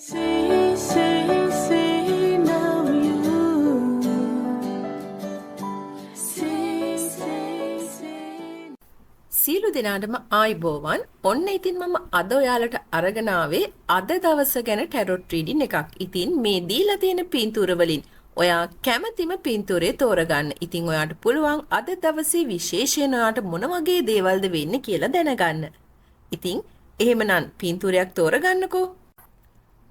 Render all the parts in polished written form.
See, see, see, now you. See, see, see. සියලු දෙනාටම ආයුබෝවන්. ඔන්න ඉතින් මම අද ඔයාලට අරගෙන ආවේ අද දවස ගැන ටැරොට් රීඩින් එකක්. ඉතින් මේ දීලා තියෙන පින්තූර වලින් ඔයා කැමතිම පින්තූරය තෝරගන්න. ඉතින් ඔයාට පුළුවන් අද දවසේ විශේෂයෙන් ඔයාට මොන වගේ දේවල්ද වෙන්නේ කියලා දැනගන්න. ඉතින් එහෙමනම් පින්තූරයක් තෝරගන්නකෝ.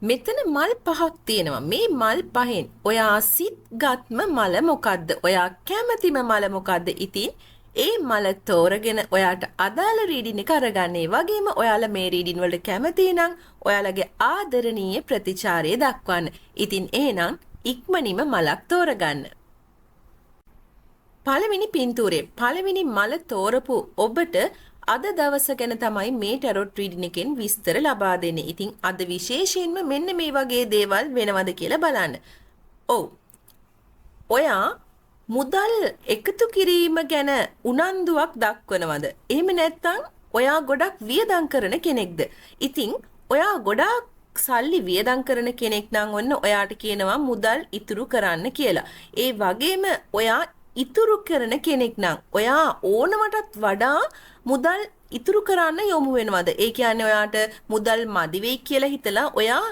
මෙතන මල් පහක් තියෙනවා. මේ මල් පහෙන් ඔයා සිත්ගත්ම මල මොකද්ද? ඔයා කැමතිම මල මොකද්ද? ඉතින් ඒ මල තෝරගෙන ඔයාට අදාළ රීඩින් එක අරගන්න. ඒ වගේම ඔයාලා මේ රීඩින් වලට කැමති නම් ඔයාලගේ ආදරණීය ප්‍රතිචාරය දක්වන්න. ඉතින් එහෙනම් ඉක්මනින්ම මලක් තෝරගන්න. පළවෙනි පින්තූරේ පළවෙනි මල තෝරපු ඔබට අද දවස ගැන තමයි මේ ටැරොට් රීඩින් එකෙන් විස්තර ලබා දෙන්නේ. ඉතින් අද විශේෂයෙන්ම මෙන්න මේ වගේ දේවල් වෙනවද කියලා බලන්න. ඔව්. ඔයා මුදල් එකතු කිරීම ගැන උනන්දුවක් දක්වනවද? එහෙම නැත්නම් ඔයා ගොඩක් වියදම් කරන කෙනෙක්ද? ඉතින් ඔයා ගොඩාක් සල්ලි වියදම් කරන කෙනෙක් නම් ඔන්න ඔයාට කියනවා මුදල් ඉතුරු කරන්න කියලා. ඒ වගේම ඔයා ඉතුරු කරන කෙනෙක් නම් ඔයා ඕනවටත් වඩා මුදල් ඉතුරු කරන්න යොමු වෙනවද? ඒ කියන්නේ ඔයාට මුදල් මදි වෙයි කියලා හිතලා ඔයා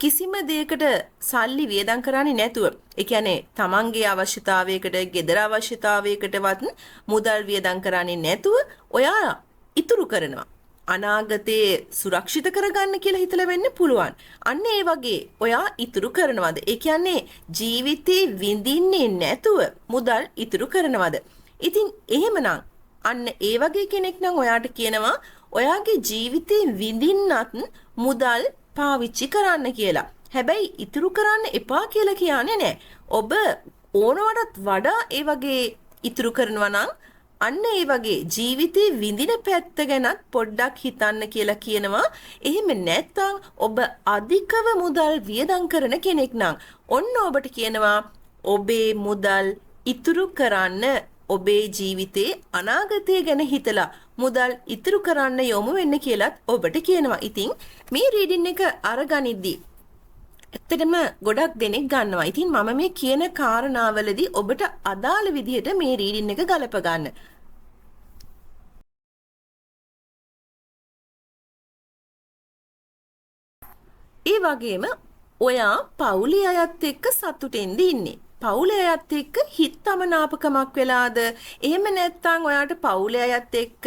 කිසිම දෙයකට සල්ලි වියදම් කරන්නේ නැතුව, ඒ කියන්නේ තමන්ගේ අවශ්‍යතාවයකට, ගෙදර අවශ්‍යතාවයකටවත් මුදල් වියදම් කරන්නේ නැතුව ඔයා ඉතුරු කරනවා. අනාගතේ සුරක්ෂිත කරගන්න කියලා හිතලා වෙන්න පුළුවන්. අන්න ඒ වගේ ඔයා ඉතුරු කරනවද? ඒ කියන්නේ ජීවිතේ විඳින්නේ නැතුව මුදල් ඉතුරු කරනවද? ඉතින් එහෙමනම් අන්න ඒ වගේ කෙනෙක් නම් ඔයාට කියනවා ඔයාගේ ජීවිතේ විඳින්නත් මුදල් පාවිච්චි කරන්න කියලා. හැබැයි ඉතුරු කරන්න එපා කියලා කියන්නේ නෑ. ඔබ ඕනවටත් වඩා ඒ වගේ ඉතුරු කරනවා නම් අන්න ඒ වගේ ජීවිතේ විඳින පැත්ත ගැනත් පොඩ්ඩක් හිතන්න කියලා කියනවා. එහෙම නැත්නම් ඔබ අධිකව මුදල් වියදම් කරන කෙනෙක් නම් ඔන්න ඔබට කියනවා ඔබේ මුදල් ඉතුරු කරන්න, ඔබේ ජීවිතේ අනාගතය ගැන හිතලා මුදල් ඉතුරු කරන්න යොමු වෙන්න කියලත් ඔබට කියනවා. ඉතින් මේ රීඩින් එක අරගනිද්දි ඇත්තටම ගොඩක් දෙනෙක් ගන්නවා. ඉතින් මම මේ කියන කාරණාවලදී ඔබට අදාළ විදිහට මේ රීඩින් එක ගලප ගන්න. ඒ වගේම ඔයා පවුලේ අයත් එක්ක සතුටෙන්ද ඉන්නේ? පවුලේ අයත් එක්ක හිතමනාපකමක් වෙලාද? එහෙම නැත්නම් ඔයාට පවුලේ අයත් එක්ක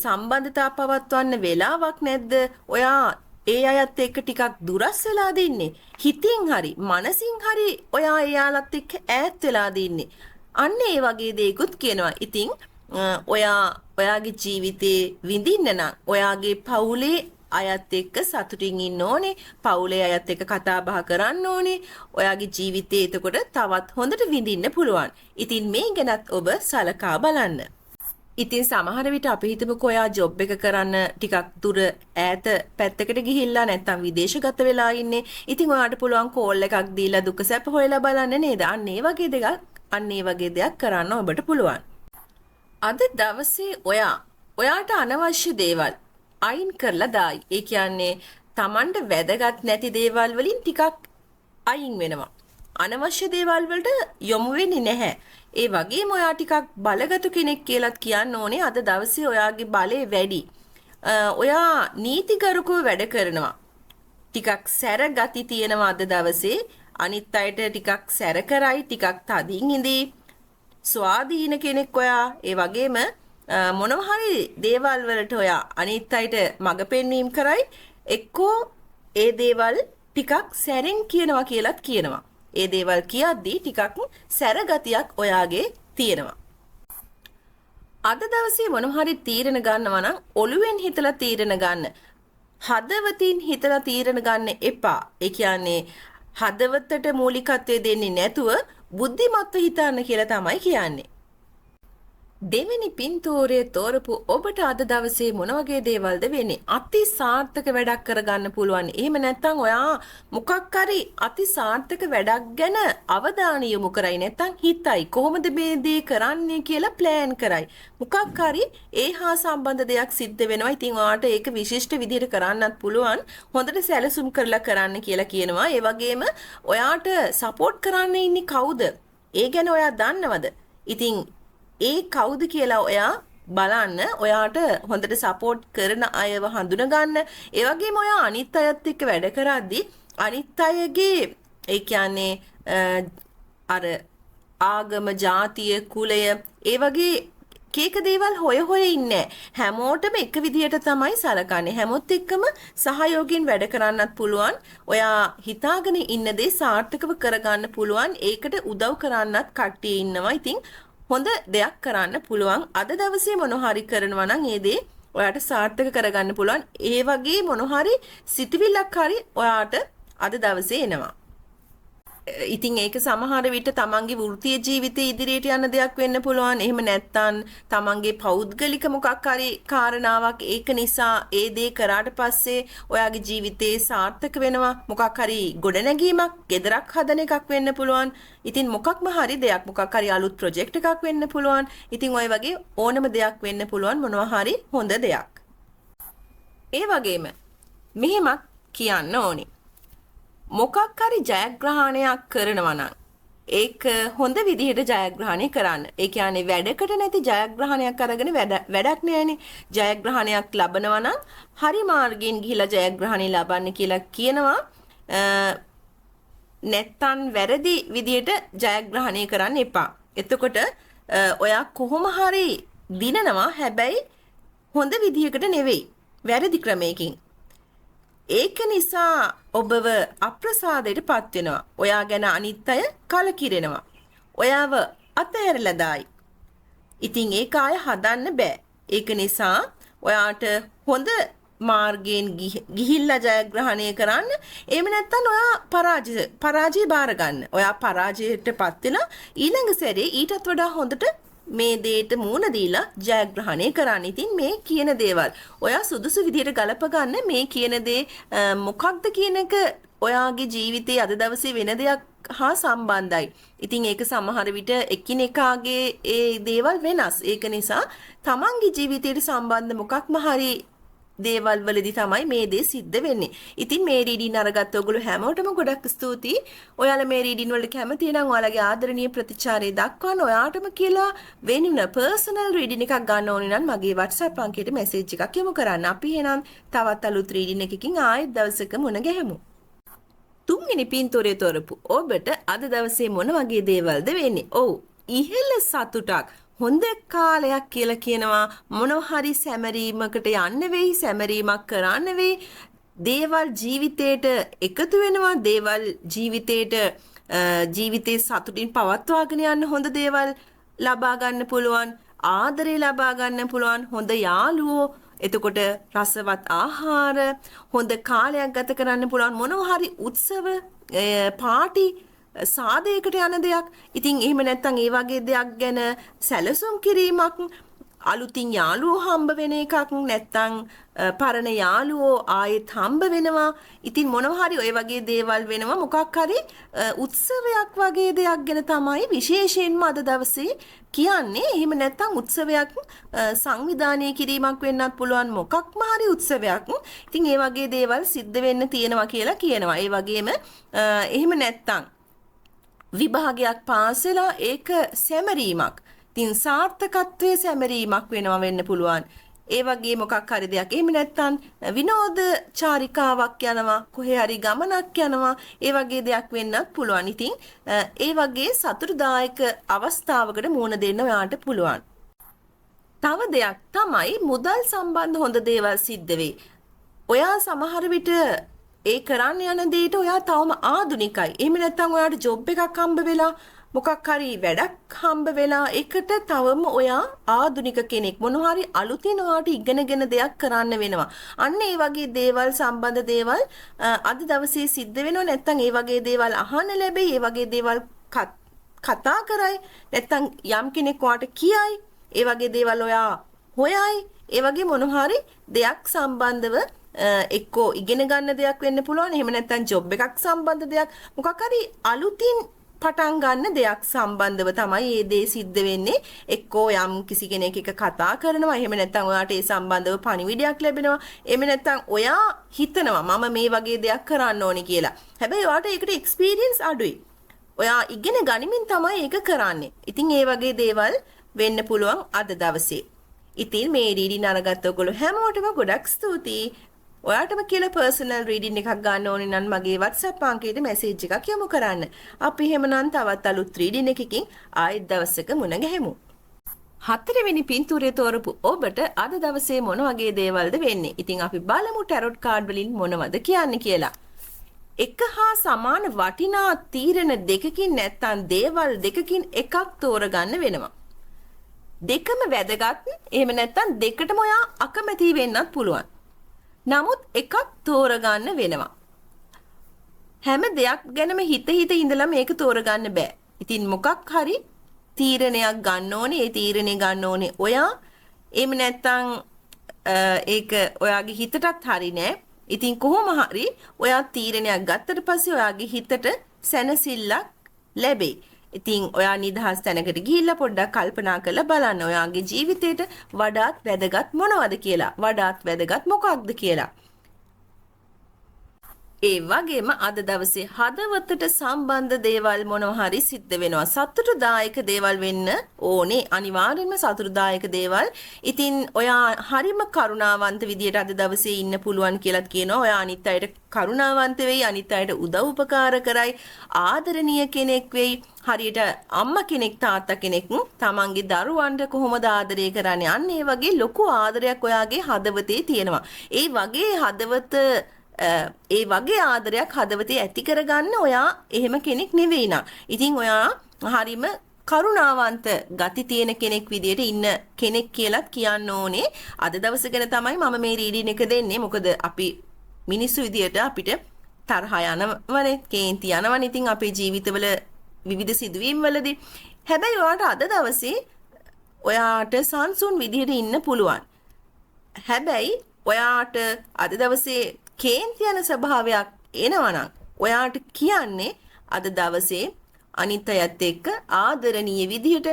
සම්බන්ධතා පවත්වන්න වෙලාවක් නැද්ද? ඔයා ඒ අයත් එක්ක ටිකක් දුරස් වෙලාද ඉන්නේ? හිතින් හරි මනසින් හරි ඔයා ඒ යාළුවත් එක්ක ඈත් වෙලාද ඉන්නේ? අන්න ඒ වගේ දේකුත් කියනවා. ඉතින් ඔයා ඔයාගේ ජීවිතේ විඳින්න නම් ඔයාගේ පවුලේ අයත් එක්ක සතුටින් ඉන්න ඕනේ. පවුලේ අයත් එක්ක කතා බහ කරන්න ඕනේ. ඔයාගේ ජීවිතේ එතකොට තවත් හොඳට විඳින්න පුළුවන්. ඉතින් මේ ගැනත් ඔබ සලකා බලන්න. ඉතින් සමහර විට අපි හිතමුකෝ ඔයා ජොබ් එක කරන්න ටිකක් දුර ඈත පැත්තකට ගිහිල්ලා නැත්තම් විදේශගත වෙලා ඉන්නේ. ඉතින් ඔයාට පුළුවන් කෝල් එකක් දීලා දුක සැප හොයලා බලන්න නේද? අන්න ඒ වගේ දෙයක්, අන්න ඒ වගේ දෙයක් කරන්න ඔබට පුළුවන්. අද දවසේ ඔයාට අනවශ්‍ය දේවල් අයින් කරලා දායි. ඒ කියන්නේ Tamanට වැදගත් නැති දේවල් වලින් ටිකක් අයින් වෙනවා. අනවශ්‍ය දේවල් වලට යොමු වෙන්නේ නැහැ. ඒ වගේම ඔයා ටිකක් බලගතු කෙනෙක් කියලාත් කියන්න ඕනේ. අද දවසේ ඔයාගේ බලය වැඩි. ඔයා නීතිගරුකව වැඩ කරනවා. ටිකක් සැර ගති තියෙනවා අද දවසේ. අනිත් අයට ටිකක් සැර කරයි, ටිකක් තදින් ඉඳී. ස්වාධීන කෙනෙක් ඔයා. ඒ වගේම මොනවා හරි දේවල් වලට ඔයා අනිත් අයට මඟ පෙන්වීම් කරයි. එක්කෝ ඒ දේවල් ටිකක් සැරෙන් කියනවා කියලාත් කියනවා. ඒ දේවල් කියද්දී ටිකක් සැර ගතියක් ඔයාගේ තියෙනවා. අද දවසේ මොනවා හරි තීරණ ගන්නවා නම් ඔළුවෙන් හිතලා තීරණ ගන්න. හදවතින් හිතලා තීරණ ගන්න එපා. ඒ කියන්නේ හදවතට මූලිකත්වය දෙන්නේ නැතුව බුද්ධිමත්ව හිතන්න කියලා තමයි කියන්නේ. දෙවෙනි පින්තූරය තෝරපු ඔබට අද දවසේ මොන වගේ දේවල්ද වෙන්නේ? අති සාර්ථක වැඩක් කරගන්න පුළුවන්. එහෙම නැත්නම් ඔයා මොකක් හරි අති සාර්ථක වැඩක් ගැන අවධානය යොමු කරයි. නැත්නම් හිතයි. කොහොමද මේ දේ කරන්නේ කියලා ප්ලෑන් කරයි. මොකක් හරි ඒ හා සම්බන්ධ දෙයක් සිද්ධ වෙනවා. ඉතින් ඔයාට ඒක විශිෂ්ට විදිහට කරන්නත් පුළුවන්. හොඳට සැලසුම් කරලා කරන්න කියලා කියනවා. ඒ වගේම ඔයාට සපෝට් කරන්න ඉන්නේ කවුද? ඒ ගැන ඔයා දන්නවද? ඉතින් ඒ කවුද කියලා ඔයා බලන්න. ඔයාට හොඳට සපෝට් කරන අයව හඳුන ගන්න. ඒ වගේම ඔයා අනිත් අයත් එක්ක වැඩ කරද්දි අනිත් අයගේ ඒ කියන්නේ අර ආගම, ජාතිය, කුලය ඒ වගේ කේක දේවල් හොය හොය ඉන්නේ. හැමෝටම එක විදියට තමයි සලකන්නේ. හැමොත් එක්කම සහයෝගයෙන් වැඩ කරන්නත් පුළුවන්. ඔයා හිතාගෙන ඉන්න දේ සාර්ථකව කරගන්න පුළුවන්. ඒකට උදව් කරන්නත් කට්ටිය ඉන්නවා. ඉතින් හොඳ දෙයක් කරන්න පුළුවන්. අද දවසේ මොන හරි කරනවා නම් ඒ දේ ඔයාට සාර්ථක කරගන්න පුළුවන්. ඒ වගේ මොන හරි සිතුවිල්ලක් හරි ඔයාට අද දවසේ එනවා. ඉතින් ඒක සමහර විට තමන්ගේ වෘත්තීය ජීවිතයේ ඉදිරියට යන දෙයක් වෙන්න පුළුවන්. එහෙම නැත්නම් තමන්ගේ පෞද්ගලික මොකක් හරි කාරණාවක් ඒක නිසා ඒ දේ කරාට පස්සේ ඔයාගේ ජීවිතේ සාර්ථක වෙනවා. මොකක් හරි ගොඩනැගීමක්, ගෙදරක් හදන එකක් වෙන්න පුළුවන්. ඉතින් මොකක්ම හරි දෙයක්, මොකක් හරි අලුත් ප්‍රොජෙක්ට් එකක් වෙන්න පුළුවන්. ඉතින් ඔය වගේ ඕනම දෙයක් වෙන්න පුළුවන්, මොනවා හරි හොඳ දෙයක්. ඒ වගේම මෙහෙමත් කියන්න ඕනේ. මොකක් හරි ජයග්‍රහණයක් කරනවා නම් ඒක හොඳ විදිහට ජයග්‍රහණය කරන්න. ඒ කියන්නේ වැඩකට නැති ජයග්‍රහණයක් අරගෙන වැඩක් නෑනේ. ජයග්‍රහණයක් ලබනවා නම් හරි මාර්ගයෙන් ගිහිලා ජයග්‍රහණය ලබන්න කියලා කියනවා. නැත්තම් වැරදි විදිහට ජයග්‍රහණය කරන්න එපා. එතකොට ඔයා කොහොම හරි දිනනවා, හැබැයි හොඳ විදිහකට නෙවෙයි, වැරදි ක්‍රමයකින්. ඒක නිසා ඔබව අප්‍රසාදයට පත් වෙනවා. ඔයා ගැන අනිත් අය කලකිරෙනවා. ඔයාව අතහැරලා දායි. ඉතින් ඒක ආය හදන්න බෑ. ඒක නිසා ඔයාට හොඳ මාර්ගයෙන් ගිහිල්ලා ජයග්‍රහණය කරන්න. එහෙම නැත්නම් ඔයා පරාජය බාර ගන්න. ඔයා පරාජයට පත් වෙලා ඊළඟ සැරේ ඊටත් වඩා හොඳට මේ දේට මූණ දීලා ජයග්‍රහණය කරන්න. ඉතින් මේ කියන දේවල් ඔයා සුදුසු විදියට ගලප ගන්න. මේ කියන දේ මොකක්ද කියන එක ඔයාගේ ජීවිතයේ අද දවසේ වෙන දෙයක් හා සම්බන්ධයි. ඉතින් ඒක සමහර විට එකිනෙකාගේ ඒ දේවල් වෙනස්. ඒක නිසා තමන්ගේ ජීවිතයට සම්බන්ධ මොකක්ම හරි දේවල් වලදී තමයි මේ දේ සිද්ධ වෙන්නේ. ඉතින් මේ රීඩින් අරගත්ත ඔයගොල්ලෝ හැමෝටම ගොඩක් ස්තුතියි. ඔයාලා මේ රීඩින් වලට කැමති නම් ඔයාලගේ ආදරණීය ප්‍රතිචාරය දක්වන්න. ඔයාටම කියලා වෙනුන පර්සනල් රීඩින් එකක් ගන්න ඕනේ නම් මගේ WhatsApp අංකයට මැසේජ් එකක් යොමු කරන්න. අපි එහෙනම් තවත් අලුත් රීඩින් එකකින් ආයෙත් දවසක මුණ ගැහෙමු. තුන්වෙනි පින්තූරය තෝරපු ඔබට අද දවසේ මොන වගේ දේවල්ද වෙන්නේ? ඔව්, ඉහළ සතුටක්, හොඳ කාලයක් කියලා කියනවා. මොනවා හරි සැමරීමකට යන්න වෙයි, සැමරීමක් කරන්න වෙයි. දේවල් ජීවිතේට එකතු වෙනවා. දේවල් ජීවිතේට ජීවිතේ සතුටින් පවත්වාගෙන යන්න හොඳ දේවල් ලබා ගන්න පුළුවන්. ආදරේ ලබා ගන්න පුළුවන්. හොඳ යාළුවෝ, එතකොට රසවත් ආහාර, හොඳ කාලයක් ගත කරන්න පුළුවන්. මොනවා හරි උත්සව, පාටි, සාදයකට යන දෙයක්. ඉතින් එහෙම නැත්නම් ඒ වගේ දෙයක් ගැන සැලසුම් කිරීමක්, අලුතින් යාළුවෝ හම්බ වෙන එකක්, නැත්නම් පරණ යාළුවෝ ආයෙත් හම්බ වෙනවා. ඉතින් මොනවා හරි ඔය වගේ දේවල් වෙනවා. මොකක් හරි උත්සවයක් වගේ දෙයක් ගැන තමයි විශේෂයෙන්ම අද දවසේ කියන්නේ. එහෙම නැත්නම් උත්සවයක් සංවිධානය කිරීමක් වෙන්නත් පුළුවන්, මොකක්ම හරි උත්සවයක්. ඉතින් ඒ වගේ දේවල් සිද්ධ වෙන්න තියෙනවා කියලා කියනවා. ඒ වගේම එහෙම නැත්නම් විභාගයක් පාස් වෙලා ඒක සැමරීමක්. ඉතින් සාර්ථකත්වයේ සැමරීමක් වෙනවා වෙන්න පුළුවන්. ඒ වගේ මොකක් හරි දෙයක්. එහෙම නැත්නම් විනෝද චාරිකාවක් යනවා, කොහේ හරි ගමනක් යනවා, ඒ වගේ දෙයක් වෙන්නත් පුළුවන්. ඉතින් ඒ වගේ සතුටුදායක අවස්ථාවකට මුහුණ දෙන්න ඔයාට පුළුවන්. තව දෙයක් තමයි මුදල් සම්බන්ධ හොඳ දේවල් සිද්ධ වෙයි. ඔයා සමහර විට ඒ කරන්න යන දෙයට ඔයා තවම ආධුනිකයි. එහෙම නැත්නම් ඔයාට ජොබ් එකක් හම්බ වෙලා, මොකක් හරි වැඩක් හම්බ වෙලා, ඒකට තවම ඔයා ආධුනික කෙනෙක්. මොනවා හරි අලුතින් ඔයාට ඉගෙනගෙන දෙයක් කරන්න වෙනවා. අන්න ඒ වගේ දේවල් සම්බන්ධ දේවල් අද දවසේ සිද්ධ වෙනවා. නැත්නම් ඒ වගේ දේවල් අහන්න ලැබෙයි. ඒ වගේ දේවල් කතා කරයි. නැත්නම් යම් කෙනෙක් ඔයාට කියයි. ඒ වගේ දේවල් ඔයා හොයයි. ඒ වගේ මොන හරි දෙයක් සම්බන්ධව එක්කෝ ඉගෙන ගන්න දෙයක් වෙන්න පුළුවන්. එහෙම නැත්නම් ජොබ් එකක් සම්බන්ධ දෙයක්. මොකක් හරි අලුතින් පටන් ගන්න දෙයක් සම්බන්ධව තමයි මේ දේ සිද්ධ වෙන්නේ. එක්කෝ යම් කිසි කෙනෙක් එක්ක කතා කරනවා. එහෙම නැත්නම් ඔයාට ඒ සම්බන්ධව පණිවිඩයක් ලැබෙනවා. එහෙම නැත්නම් ඔයා හිතනවා මම මේ වගේ දෙයක් කරන්න ඕනේ කියලා. හැබැයි ඔයාට ඒකට එක්ස්පීරියන්ස් අඩුයි. ඔයා ඉගෙන ගනිමින් තමයි ඒක කරන්නේ. ඉතින් ඒ වගේ දේවල් වෙන්න පුළුවන් අද දවසේ. ඉතින් මේ රීඩින් අරගත්ත ඔයගොල්ලෝ හැමෝටම ගොඩක් ස්තුතියි. ඔයාටම කියලා පර්සනල් රීඩින් එකක් ගන්න ඕනේ නම් මගේ WhatsApp අංකයට මැසේජ් එකක් යොමු කරන්න. අපි එහෙමනම් තවත් අලුත් රීඩින් එකකින් ආයෙත් දවසක මුණ ගැහෙමු. හතරවෙනි පින්තූරය තෝරපු ඔබට අද දවසේ මොන වගේ දේවල්ද වෙන්නේ? ඉතින් අපි බලමු ටැරොට් කාඩ් වලින් මොනවද කියන්නේ කියලා. එක හා සමාන වටිනා තීරණ දෙකකින් නැත්තම් දේවල් දෙකකින් එකක් තෝරගන්න වෙනවා. දෙකම වැදගත්, එහෙම නැත්තම් දෙකටම ඔයා අකමැති වෙන්නත් පුළුවන්. නමුත් එකක් තෝරගන්න වෙනවා. හැම දෙයක් ගැනම හිත හිත ඉඳලා මේක තෝරගන්න බෑ. ඉතින් මොකක් හරි තීරණයක් ගන්න ඕනේ. ඒ තීරණය ගන්න ඕනේ ඔයා. එහෙම නැත්තම් ඒක ඔයාගේ හිතටත් හරි නෑ. ඉතින් කොහොම හරි ඔයා තීරණයක් ගත්තට පස්සේ ඔයාගේ හිතට සැනසෙල්ලක් ලැබෙයි. ඉතින් ඔයා නිදහස් තැනකට ගිහිල්ලා පොඩ්ඩක් කල්පනා කරලා බලන්න ඔයාගේ ජීවිතේට වඩාත් වැදගත් මොනවද කියලා. වඩාත් වැදගත් මොකක්ද කියලා. ඒ වගේම අද දවසේ හදවතට සම්බන්ධ දේවල් මොනවා හරි සිද්ධ වෙනවා. සතුටුදායක දේවල් වෙන්න ඕනේ. අනිවාර්යෙන්ම සතුටුදායක දේවල්. ඉතින් ඔයා හරිම කරුණාවන්ත විදියට අද දවසේ ඉන්න පුළුවන් කියලාත් කියනවා. ඔයා අනිත් අයට කරුණාවන්ත වෙයි, අනිත් අයට උදව් උපකාර කරයි, ආදරණීය කෙනෙක් වෙයි. හරියට අම්මා කෙනෙක් තාත්තා කෙනෙක් තමන්ගේ දරුවන්ට කොහොමද ආදරය කරන්නේ? අන්න ඒ වගේ ලොකු ආදරයක් ඔයාගේ හදවතේ තියෙනවා. ඒ වගේ හදවත ඒ වගේ ආදරයක් හදවතේ ඇති කරගන්න ඔයා එහෙම කෙනෙක් නෙවෙයි නා. ඉතින් ඔයා හරිම කරුණාවන්ත ගති තියෙන කෙනෙක් විදියට ඉන්න කෙනෙක් කියලාත් කියන්න ඕනේ. අද දවස ගැන තමයි මම මේ රීඩින් එක දෙන්නේ. මොකද අපි මිනිස්සු විදියට අපිට තරහ යනවනේ, කේන්ති යනවනේ. ඉතින් අපේ ජීවිතවල විවිධ සිදුවීම් වලදී. හැබැයි ඔයාට අද දවසේ ඔයාට සංසුන් විදියට ඉන්න පුළුවන්. හැබැයි ඔයාට අද දවසේ කේන්ති යන ස්වභාවයක් එනවා නම් ඔයාට කියන්නේ අද දවසේ අනිත් අයත් එක්ක ආදරණීය විදිහට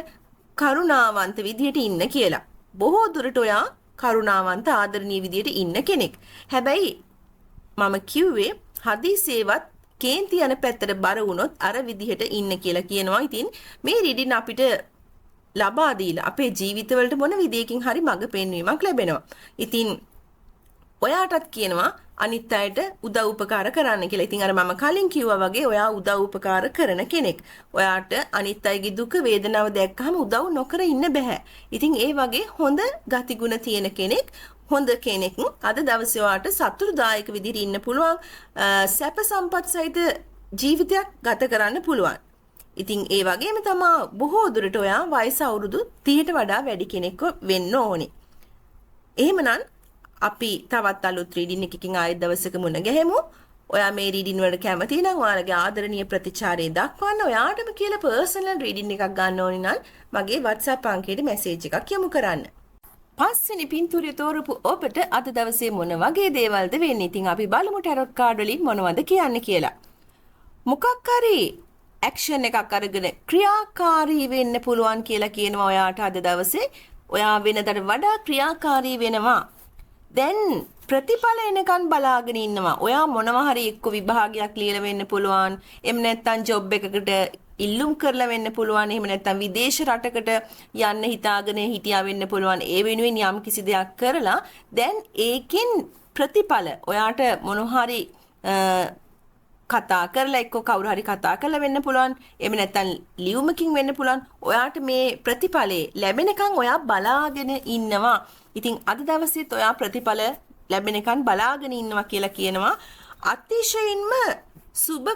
කරුණාවන්ත විදිහට ඉන්න කියලා. බොහෝ දුරට ඔයා කරුණාවන්ත ආදරණීය විදිහට ඉන්න කෙනෙක්. හැබැයි මම කිව්වේ හදිසියෙවත් කේන්ති යන පැත්තට බර වුණොත් අර විදිහට ඉන්න කියලා කියනවා. ඉතින් මේ රීඩින් අපිට ලබා දීලා අපේ ජීවිතවලට මොන විදියකින් හරි මඟ පෙන්වීමක් ලැබෙනවා. ඉතින් ඔයාටත් කියනවා අනිත් අයට උදව් උපකාර කරන්න කියලා. ඉතින් අර මම කලින් කිව්වා වගේ ඔයා උදව් උපකාර කරන කෙනෙක්. ඔයාට අනිත් අයගේ දුක වේදනාව දැක්කහම උදව් නොකර ඉන්න බෑ. ඉතින් ඒ වගේ හොඳ ගතිගුණ තියෙන කෙනෙක්, හොඳ කෙනෙක් අද දවසේ ඔයාට සතුටුදායක විදිහට ඉන්න පුළුවන්. සැප සම්පත් සහිත ජීවිතයක් ගත කරන්න පුළුවන්. ඉතින් ඒ වගේම තමා බොහෝ දුරට ඔයා වයස අවුරුදු 30ට වඩා වැඩි කෙනෙක්ව වෙන්න ඕනේ. එහෙමනම් අපි තවත් අලුත් රීඩින් එකකින් ආයෙත් දවසක මුණ ගැහෙමු. ඔයා මේ රීඩින් වලට කැමති නම් ඔයාලගේ ආදරණීය ප්‍රතිචාරය දක්වන්න. ඔයාටම කියලා පර්සනල් රීඩින් එකක් ගන්න ඕනේ නම් මගේ WhatsApp අංකයට මැසේජ් එකක් යොමු කරන්න. පස්වෙනි පින්තූරය තෝරපු ඔබට අද දවසේ මොන වගේ දේවල්ද වෙන්නේ? ඉතින් අපි බලමු ටැරොට් කාඩ් වලින් මොනවද කියන්නේ කියලා. මොකක් හරි ඇක්ෂන් එකක් අරගෙන ක්‍රියාකාරී වෙන්න පුළුවන් කියලා කියනවා ඔයාට අද දවසේ. ඔයා වෙනදට වඩා ක්‍රියාකාරී වෙනවා. දැන් ප්‍රතිඵල එනකන් බලාගෙන ඉන්නවා. ඔයා මොනවා හරි එක්ක විභාගයක් ලියලා වෙන්න පුළුවන්. එහෙම නැත්නම් ජොබ් එකකට ඉල්ලුම් කරලා වෙන්න පුළුවන්. එහෙම නැත්නම් විදේශ රටකට යන්න හිතාගෙන හිටියා වෙන්න පුළුවන්. ඒ වෙනුවෙන් යම් කිසි දෙයක් කරලා දැන් ඒකෙන් ප්‍රතිඵල ඔයාට මොනවා හරි කතා කරලා එක්ක කවුරු හරි කතා කරලා වෙන්න පුළුවන්. එහෙම නැත්නම් ලියුමකින් වෙන්න පුළුවන්. ඔයාට මේ ප්‍රතිඵලේ ලැබෙනකන් ඔයා බලාගෙන ඉන්නවා. ඉතින් අද දවසේත් ඔයා ප්‍රතිඵල ලැබෙනකන් බලාගෙන ඉන්නවා කියලා කියනවා. අතිශයින්ම සුබ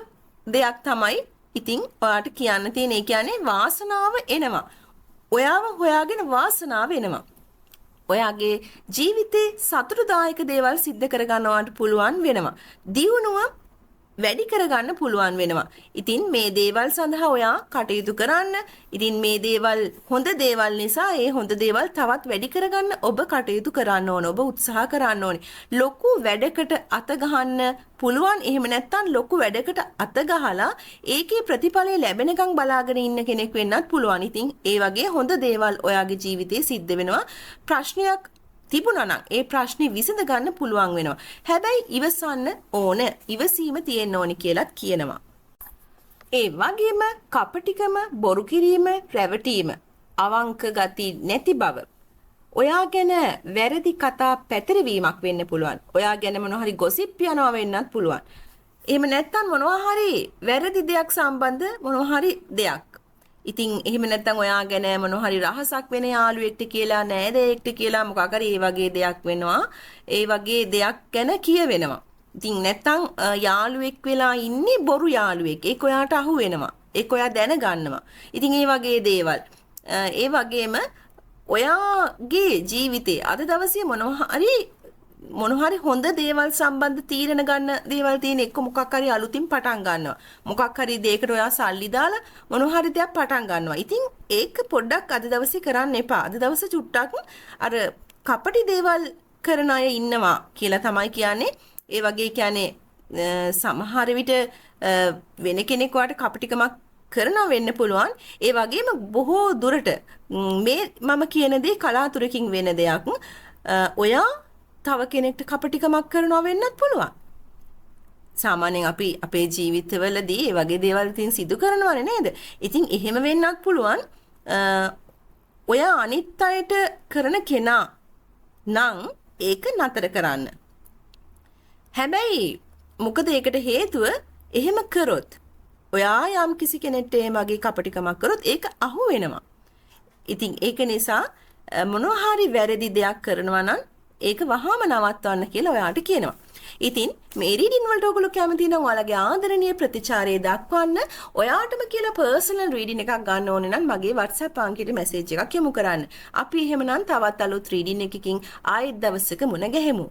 දෙයක් තමයි ඉතින් ඔයාට කියන්න තියෙන. ඒ කියන්නේ වාසනාව එනවා. ඔයාව හොයාගෙන වාසනාව එනවා. ඔයාගේ ජීවිතේ සතුටුදායක දේවල් සිද්ධ කරගන්න ඔයාට පුළුවන් වෙනවා. දියුණුව වැඩි කරගන්න පුළුවන් වෙනවා. ඉතින් මේ දේවල් සඳහා ඔයා කටයුතු කරන්න. ඉතින් මේ දේවල් හොඳ දේවල් නිසා ඒ හොඳ දේවල් තවත් වැඩි කරගන්න ඔබ කටයුතු කරන්න ඕන. ඔබ උත්සාහ කරන්න ඕනේ. ලොකු වැඩකට අත ගහන්න පුළුවන්. එහෙම නැත්නම් ලොකු වැඩකට අත ගහලා ඒකේ ප්‍රතිඵලය ලැබෙනකන් බලාගෙන ඉන්න කෙනෙක් වෙන්නත් පුළුවන්. ඉතින් ඒ වගේ හොඳ දේවල් ඔයාගේ ජීවිතේ සිද්ධ වෙනවා. ප්‍රශ්නයක් තිබුණා නම් ඒ ප්‍රශ්නේ විසඳ ගන්න පුළුවන් වෙනවා. හැබැයි ඉවසන්න ඕන. ඉවසීම තියෙන්න ඕනි කියලත් කියනවා. ඒ වගේම කපටිකම, බොරු කිරීම, රැවටීම, අවංක ගති නැති බව, ඔයා ගැන වැරදි කතා පැතිරවීමක් වෙන්න පුළුවන්. ඔයා ගැන මොනවා හරි ගොසිප් යනවා වෙන්නත් පුළුවන්. එහෙම නැත්නම් මොනවා හරි වැරදි දෙයක් සම්බන්ධ මොනවා හරි දෙයක්. ඉතින් එහෙම නැත්නම් ඔයා ගැන මොන හරි රහසක් වෙන යාළුවෙක්ට කියලා, නෑදෑයෙක්ට කියලා මොකක් හරි ඒ වගේ දෙයක් වෙනවා. ඒ වගේ දෙයක් ගැන කියවෙනවා. ඉතින් නැත්නම් යාළුවෙක් වෙලා ඉන්නේ බොරු යාළුවෙක්. ඒක ඔයාට අහු වෙනවා. ඒක ඔයා දැනගන්නවා. ඉතින් ඒ වගේ දේවල්. ඒ වගේම ඔයාගේ ජීවිතේ අද දවසේ මොනවා හරි හොඳ දේවල් සම්බන්ධ තීරණ ගන්න දේවල් තියෙන එක්ක මොකක් හරි අලුතින් පටන් ගන්නවා. මොකක් හරි දෙයකට ඔයා සල්ලි දාලා මොන හරි දෙයක් පටන් ගන්නවා. ඉතින් ඒක පොඩ්ඩක් අද දවසේ කරන්න එපා. අද දවසේ චුට්ටක් අර කපටි දේවල් කරන අය ඉන්නවා කියලා තමයි කියන්නේ. ඒ වගේ කියන්නේ සමහර විට වෙන කෙනෙක් ඔයාට කපටිකමක් කරනවා වෙන්න පුළුවන්. ඒ වගේම බොහෝ දුරට මේ මම කියන දේ කලාතුරකින් වෙන දෙයක්. ඔයා තව කෙනෙක්ට කපටිකමක් කරනවා වෙන්නත් පුළුවන්. සාමාන්‍යයෙන් අපි අපේ ජීවිතවලදී ඒ වගේ දේවල් ඉතින් සිදු කරනවනේ නේද? ඉතින් එහෙම වෙන්නත් පුළුවන්. ඔයා අනිත් අයට කරන කෙනා නම් ඒක නතර කරන්න. හැබැයි මොකද ඒකට හේතුව එහෙම කරොත් ඔයා යම් කිසි කෙනෙක්ට ඒ වගේ කපටිකමක් කරොත් ඒක අහු වෙනවා. ඉතින් ඒක නිසා මොනවා හරි වැරදි දෙයක් කරනවා නම් ඒක වහාම නවත්තවන්න කියලා ඔයාට කියනවා. ඉතින් මේ රීඩින් වලට ඔයගොල්ලෝ කැමති නම් ඔයාලගේ ආදරණීය ප්‍රතිචාරය දක්වන්න ඔයාටම කියලා පර්සනල් රීඩින් එකක් ගන්න ඕනේ නම් මගේ WhatsApp අංකයට මැසේජ් එකක් යොමු කරන්න. අපි එහෙමනම් තවත් අලුත් රීඩින් එකකින් ආයෙත් දවසක මුණ ගැහෙමු.